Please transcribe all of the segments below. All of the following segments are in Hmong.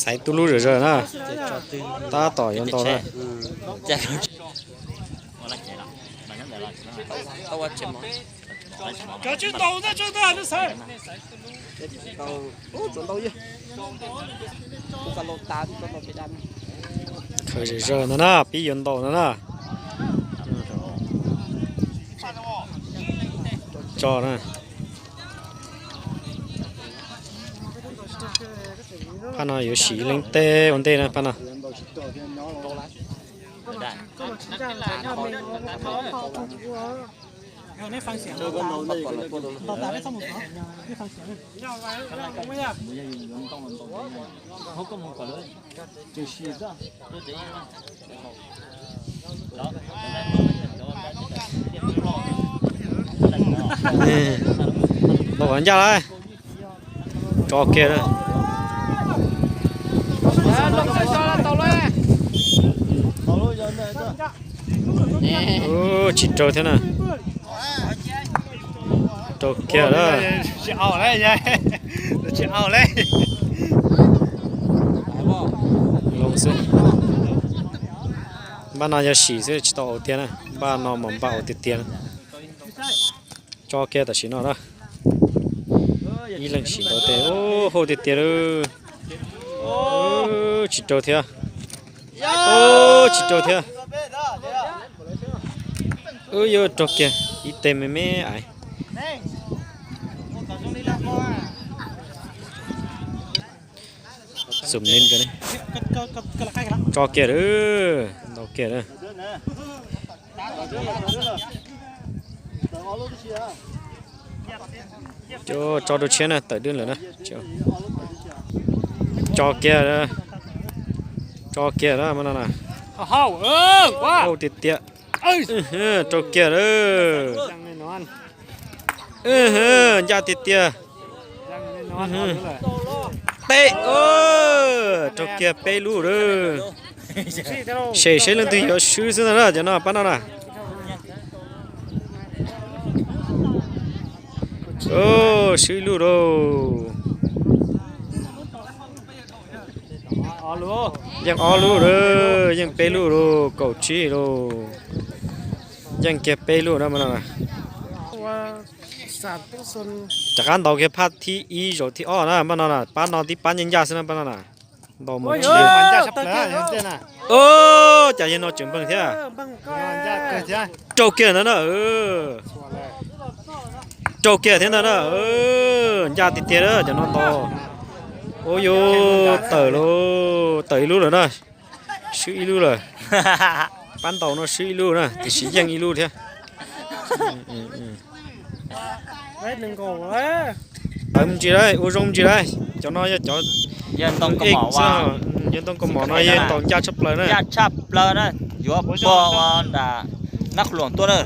Xaiv tub lub zom zaws na, tab tom yuav ntau na. Khaws zom zaws no na, pib yuav ntau no na. Tso na. Phab no yuav sim leej teb ua ntej na phab no. Ntau qhov ncaj lawm. Tso kiag lawm. Tsis raug thiab na. Raug kiag lawm. Loo xwb. Npaj no yog sim xwb tsis tau aus tiag na, npaj no mas npaj aus tiag tiag na. Tso kiag tam sim no na. Ib leeg sim ntau tes, hauj tiag tiag lawm. Tsis raug thiab. Tsis raug thiab. Wb yuav raug kiag ib teg me me aiv. Xum nim, tso kiag lawm, ntau kiag lawm. Tso rau tshiab na, tawm dwb lawm na. Tso kiag, tso kiag na, hauj tiag tiag. Raug kiag lawm. Ncaj tiag tiag. Peb, raug kiag peb lub lawm. Sem seb leej twg yuav swb xwb ntag na, cov no pab no na. Swb ib lub lauj. Yeej ob lub lawm, yeej peb lub lauj, kaum tsib lauj. Yeej kiag peb lub na, pab no na. Rov qab ntaus kiag phab thib ib zaum thib ob na, pab no na, pab no tib pab ncaj ncaj xwb na, pab no na. Ntaus mus tsis, cas yawg no tseem npeeg thiab. Raug kiag ntawd na. Raug kiag thiab ntag na. Ncaj tiag tiag cov no ntaus. Ua yuav tawm lauj, tawm ib lub lawm na. Swb ib lub lawm. Pab ntaus no swb ib lub na, tiam sis yeej ib lub thiab. Tawm me ntsis lawm, ua zoo me ntsis lawm. Cov no yog cov, yawg ntoo kaus mom no yawg ntaus ncaj tshaj plaws na. Ncaj tshaj plaws na, yuav pog ua nram nab qhuv luam tuaj na.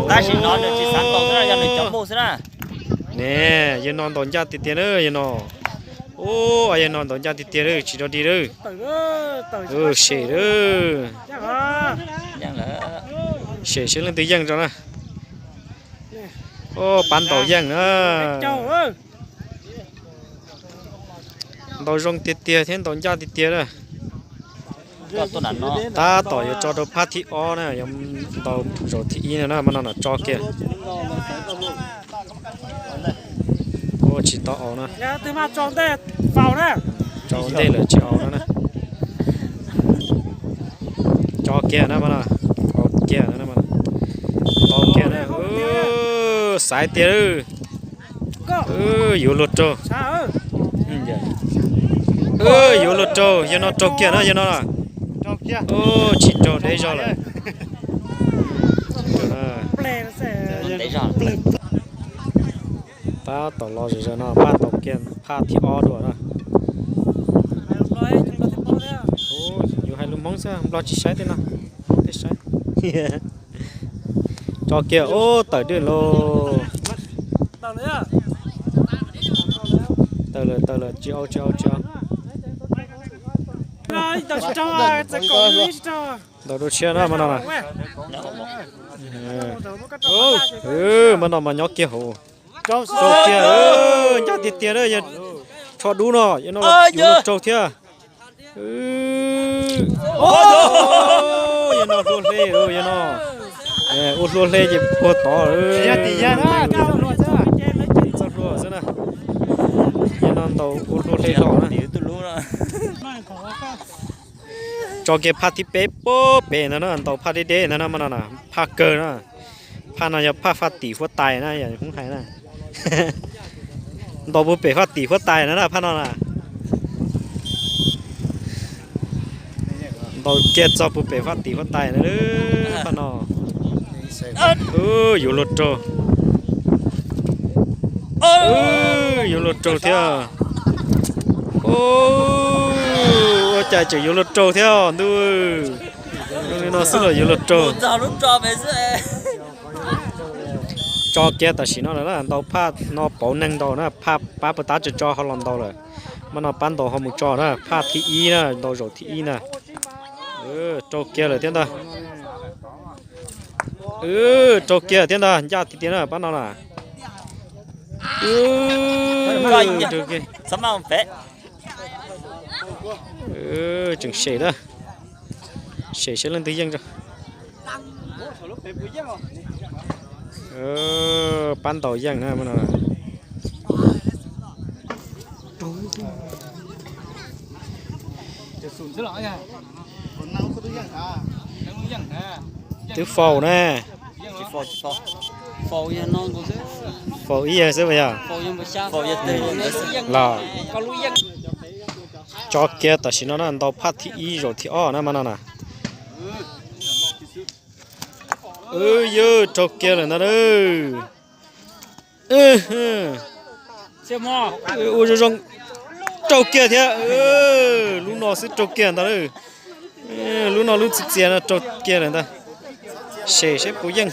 Tab sis no nws tsis xav ntaus xwb na, yog nws cov mus xwb na. Ne, yawg no ntaus ncaj tiag tiag na, yawg no. Ua, yawg no ntaus ncaj tiag tiag lawm, tsis rau dig lawm. Sem lawm. Sem seb leej twg yeej rau na. Pab ntaus yeej na. Ntaus zoo tiag tiag thiab ntaus ncaj tiag tiag na. Tab tom yuav tso rau phab thib ob na, yuav ntaus zaum thib ib no na, mas no na tso kiag. Ua tsis tau aus na. Tso ua ntej lawm tsis aus no na. Tso kiag na, mas no. Aus kiag na, tau kiag na. Xaiv tiag lawm. Yuav luag raug. Yuav luag raug, yawg no raug kiag na, yawg no. Tsis raug, deb zog lawm. Tab tom los zom zaws no, pab ntaus kiag phab thib ob dua na. Yus hais lus Hmoob xwb, Nplog tsis saib tej no, Hmoob thiaj saib. Tso kiag, ub, tawm dwb lauj. Tawm lawm, tawm lawm, tsis au, tsis au, tsis au. Ntaus dua tshiab na, mas no na. Mas no mas nyob kiag hauv. Raug kiag, ncaj tiag tiag, tsho dub no, yuav luag raug thiab. Yog no hlua hle, yog no ua hlua hle ces puag tod. Txoj hlua xwb na. Yog no ntaus ua hlua hle los na. Tso kiag phaj thib peb puag pem ntag na, ntaus phaj deb deb ntag na, mas no na, phaj kawg na. Phaj no yog phaj faj tim huab tais na, yog hoob hais na. Ntaus puag pem faj tim huab tais na, phaj no na. Ntaus kiag txog puag pem faj tim huab tais na, phaj no. Yuav luag raug. Yuav luag raug thiab. Ua cas tseem yuav luag raug thiab ntuj. Li no xwb los yuav luag raug. Tso kiag tam sim no lawm na, ntaus phaj no pauv neeg ntaus na, phaj pab puag ta tso tso ho los ntaus lawm. Mas no pab ntaus ho mus tso na, phaj thib ib na, ntaus zaum thib ib na. Raug kiag lawm thiab ntag. Raug kiag thiab ntag, ncaj tiag tiag na pab no na. Tseem sem na, sem saib leej twg yeej. Pab ntaus yeej na. Twb faus na. Faus ib yawg xwb yog. Los tso kiag tam sim no na, ntaus phaj thib ib zaum thib ob na mas no na. Yog raug kiag lawm ntag. Ua zoo zoo, raug kiag thiab. Lub no xwb raug kiag ntag. Lub no lub txiv txias no raug kiag lawm ntag. Sem saib puas yeej.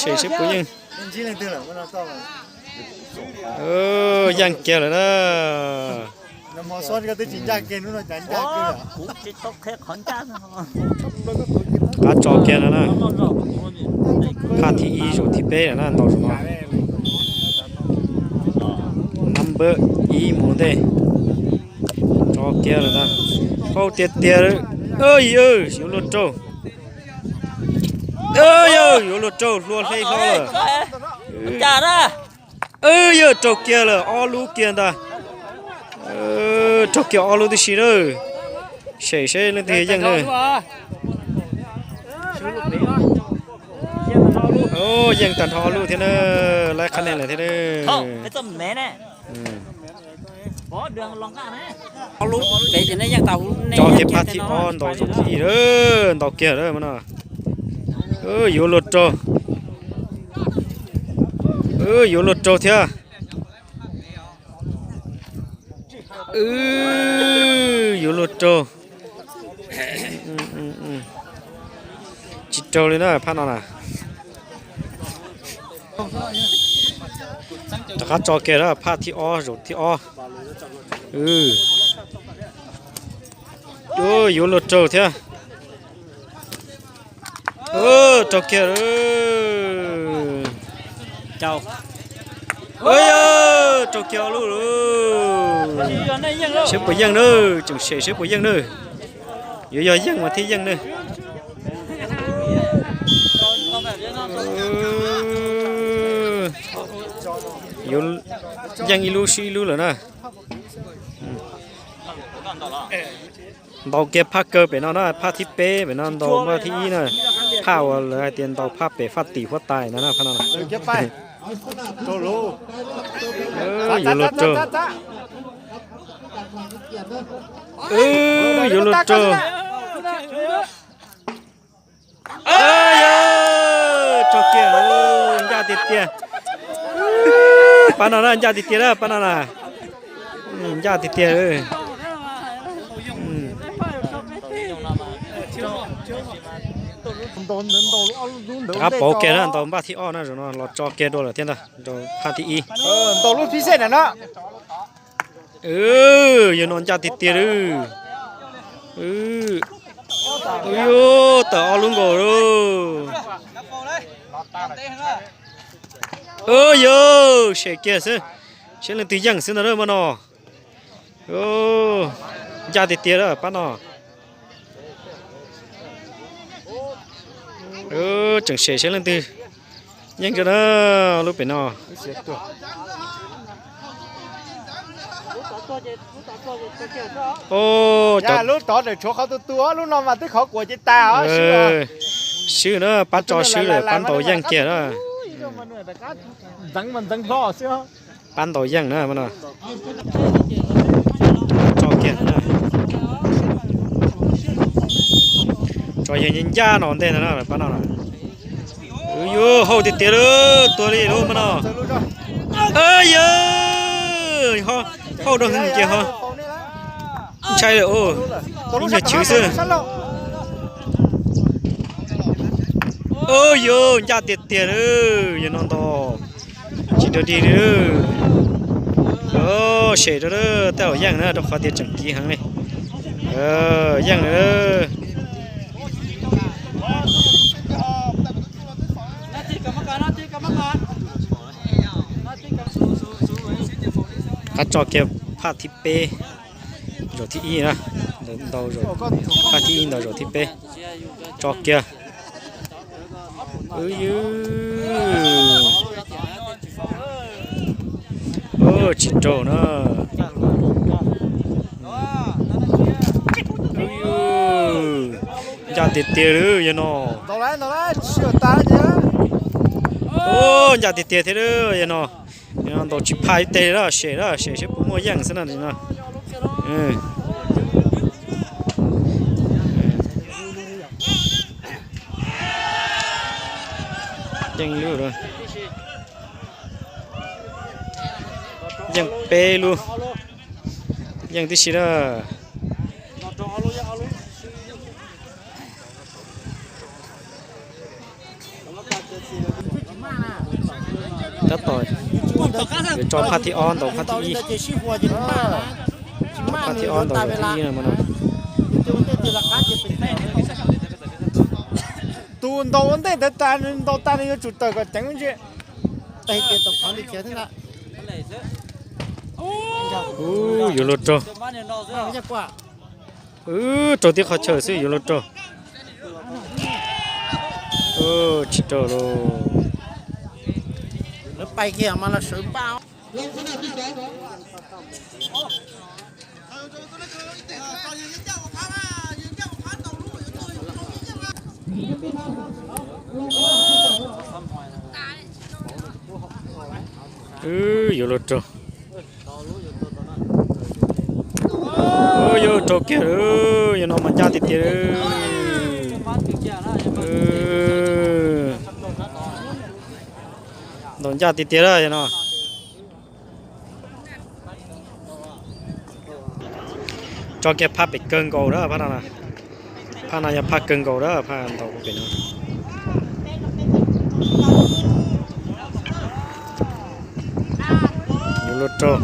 Sem saib puas yeej. Yeej kiag lawm na. Qab tso kiag no na. Phaj thib ib zaum thib peb lawm na, ntaus zaum no. Nab npawb ib mus ntej. Tso kiag lawm ntag. Hauj tiag tiag. Yuav luag raug. Yog yuav luag raug, hlua hle hlo lawm. Yog raug kiag lawm, ob lub kiag ntag. Raug kiag ob lub tib si na. Sem saib leej twg yeej na. Yeej tag nrho ob lub thiab na. Laib qhab neeg lawm thiab na. Tso kiag phaj thib ob ntaus zaum thib ib, ntaus kiag lawm no. Yuav luag raug. Yuav luag raug thiab. Yuav luag raug. Tsis raug li na phaj no na. Rov qab tso kiag phaj thib ob zaum thib ob. Yuav luag raug thiab. Raug kiag. Raug kiag ob lub. Saib puas yeej na, tseem sem saib puas yeej na. Yuav yog yeej mas thiaj yeej na. Yuav yeej ib lub swb ib lub lawm na. Ntaus kiag phaj kawg pem no na, phaj thib peb pem no, ntaus phaj thib ib na. Phaj uas lawv hais tias ntaus phaj pem faj tim huab tais no na, phaj no na. Yuav luag raug. Yuav luag raug. Raug kiag, ncaj tiag tiag. Pab no na, ncaj tiag tiag na, pab no na. Ncaj tiag tiag. Rov qab pauv kiag na, ntaus npaj thib ob na, zaum no los tso kiag dua lawm thiab ntag, ntaus phaj thib ib. Ntaus lub phij xej na. Yog no ncaj tiag tiag. Tawm ob lub nkaus lauj. Ub yus, sem kiag xwb, seb leej twg yeej xwb ntag mas no. Ncaj tiag tiag pab no. Tseem sem seb leej twg yeej na, lub pem no. Lub tod tseem tshuav qhov tu tu, lub no mas twb khov kuas ces tas. Swb na, pab tso swb lawm, pab ntaus yeej kiag na. Ntxeev mas ntxeev hlo xwb. Pab ntaus yeej na no. Tso kiag. Tso yawg ncaj no ntej ntag no pab no. Yus hauj tiag tiag lawm, tuag li lub mas no. Yus hauj rau hwv ces ho ntshai lawm, ib nyuag chwv xwb. Yus ncaj tiag tiag lawm, yog no ntaus tsis nrog dig li. Sem rau tej laus yeej na, rau qhov tias tseem kiv heev li. Yeej li. Qab tso kiag phaj thib peb, zaum thib ib na, ntaus, phaj thib ib ntaus zaum thib peb, tso kiag. Tsis raug na. Ncaj tiag tiag li yog no. Ncaj tiag tiag thiab yog no. Ntaus tsis phaj ib teg li, sem, sem seb puas muaj yeej xwb no. Yeej lub, yeej peb lub, yeej tib si na. Tab tom yuav tso phaj thib ob ntaus phaj thib ib. Phaj thib ob ntaus zaum thib ib no mas no. Tus ntaus ua ntej ntawd tas, nws ntaus tas nws yuav tsum tawm kom ceev ntsis. Yuav luag raug. Raug tib qhov chaw xwb yuav luag raug. Tsis raug lauj. Yuav luag raug. Yuav raug kiag lawm, yog no mas ncaj tiag tiag. Ntaus ncaj tiag tiag yog no. Tso kiag phaj pem kawg nkaus na, phaj no, phaj no yog phaj kawg nkaus na, phaj ntaus pem no. Yuav luag raug.